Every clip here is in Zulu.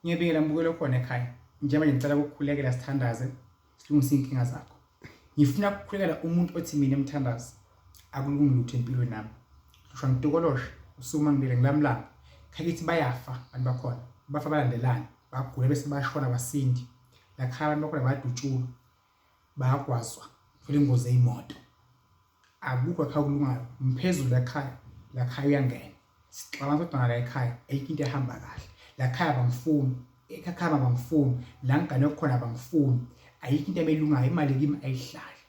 Ngiyabingelela mbukelo khona ekhaya. Njengoba ngicela ukukhulekela sithandaze silungise iy'nkinga zakho. Ngifuna ukukhulekela umuntu othi mina mthandazi akulungi lutho empilweni nami. Hlushwa ngitokoloshe usukuma ngilele ngilamlamba. Khakithi bayafa abantu bakhona. Bafa balandelana. Bagula bese bashona basindi. Lakhaya abantu bakhona bayadutshulwa. Bayagwazwa. Thola ingozi eyimoto. Akukho ekhaya okulungayo ngiphezulu ekhaya lakhaya uyangena sixabana sodwa ngala ekhaya ayikho into ehamba kahle lakhaya abangifuni ekhaya abangifuni la ngigane khona abangifuni ayikho into emelungayo imali kimi ayihlali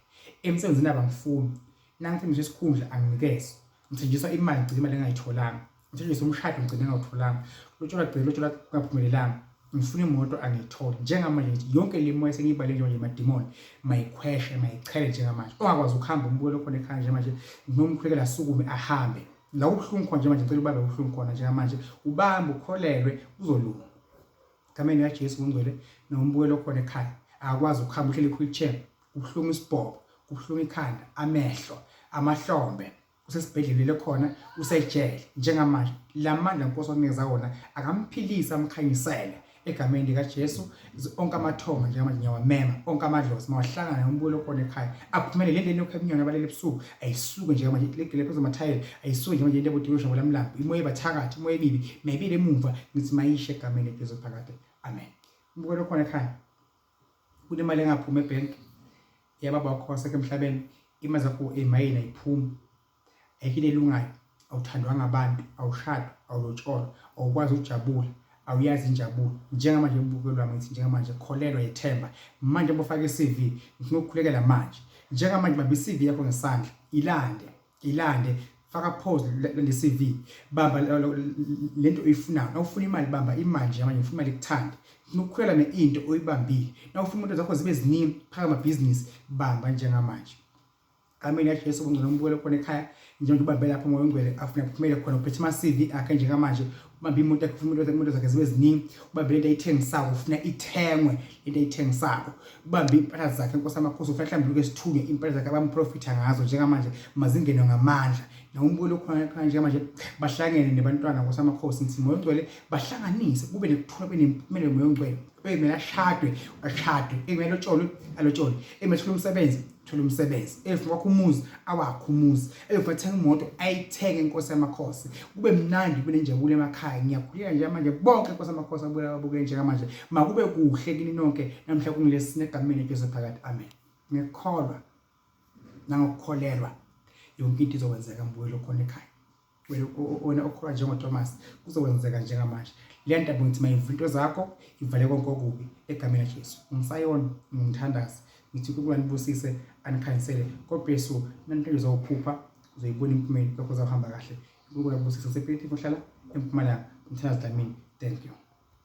emsebenzini abangifuni nangithembiswa isikhundla anginikezwa ngithenjiswa imali ngigcina imali engayitholanga ngithenjiswa umshado ngigcina ngawutholanga lotshola gcina lotshola kungaphumelelanga ngifuna imoto angiyitholi njengamanje ngithi yonke le moya sengiyibale njengamanje madimoni mayikhweshe mayichele njengamanje ongakwazi ukuhamba umbukelo khona ekhaya njengamanje nginomkhulekela asukume ahambe la kubuhlungu khona njengamanje ngicela ubambe ubuhlungu khona njengamanje ubambe ukholelwe kuzolunga egameni likaJesu ngongcwele nombukelo khona ekhaya akakwazi ukuhamba uhleli ku-wheelchair kubuhlungu isibhobo kubuhlungu ikhanda amehlo amahlombe usesibhedlela ulele khona usejele njengamanje la mandla nkosi wakunikeza wona akamphilise amkhanyisele egameni likaJesu onke amathonga njengamanje ngiyawamema onke amadlozi mawahlangane umbulo khona ekhaya aphumele le ndeni yokho emnyama abalele ebusuku ayisuke njengamanje legele phezu amathayela ayisuke njengamanje into ebodilosha ngolamlambo imoya ebathakathi imoya emibi mayibile emuva ngithi mayishe egameni likaJesu phakade amen umbukelo khona ekhaya kunemali engaphumi ebhenki yababa wakho wasekho emhlabeni imali zakho emayini ayiphumi ayikho into elungayo awuthandwanga abantu awushadwa awulotsholwa awukwazi ukujabula awuyazi injabulo njengamanje mbukelo wami ngithi njengamanje kholelwa yethemba manje bofaka i-CV ngifuna ukukhulekela manje njengamanje bamba i-CV yakho ngesandla ilande ilande faka pause le CV bamba lento oyifunayo nawufuna imali bamba imali nje manje ufuna imali ikuthande ufuna ukukhwela neinto oyibambile nawufuna imoto zakho zibe ziningi phaka amabhizinisi bamba njengamanje Gameni yaJesu kungcono umbukelo khona ekhaya njengoba ubambe lapho umoya ongcwele afuna kuphumele khona uphethe ama-CV akhe njengamanje ubambe imoto yakhe ufuna imoto zakhe zibe ziningi ubambe lento ayithengisako ufuna ithengwe lento ayithengisako ubambe impahla zakhe inkosi amakhosi ufuna hlambuluke esithunywe impahla zakhe abamprofitha ngazo njengamanje mazingenwe ngamandla nawumbukelo khona ekhaya njengamanje bahlangene nebantwana nkosi amakhosi ngithi moya ongcwele bahlanganise kube nekuthula kube nempumelelo moya ongcwele ekumele ashadwe ashadwe ekumele alotsholwe alotsholwe ekumele athole umsebenzi thola umsebenzi efuna kwakho umuzi awakho umuzi efuna athenga imoto ayithenge inkosi yamakhosi kube mnandi kube nenjabulo emakhaya ngiyakhuleka nje manje bonke inkosi yamakhosi abuya ababuke njengamanje makube kuhle kini nonke namhla kungilesine egameni leJesu phakathi amen ngikholwa nangokukholelwa yonke into izokwenzeka mbuyelo khona ekhaya wena okholwa njengoThomas kuzokwenzeka njengamanje le nto ngithi mayivule into zakho ivale konke okubi egameni laJesu ngisayona ngimthandaza ngithi uNkulunkulu anibusise anikhanyisele God bless you namhlanje uzophupha uzoyibona impumela lokho uzohamba kahle uNkulunkulu akubusise ngisephethe uhlala empumalanga umthandazo Dlamini thank you.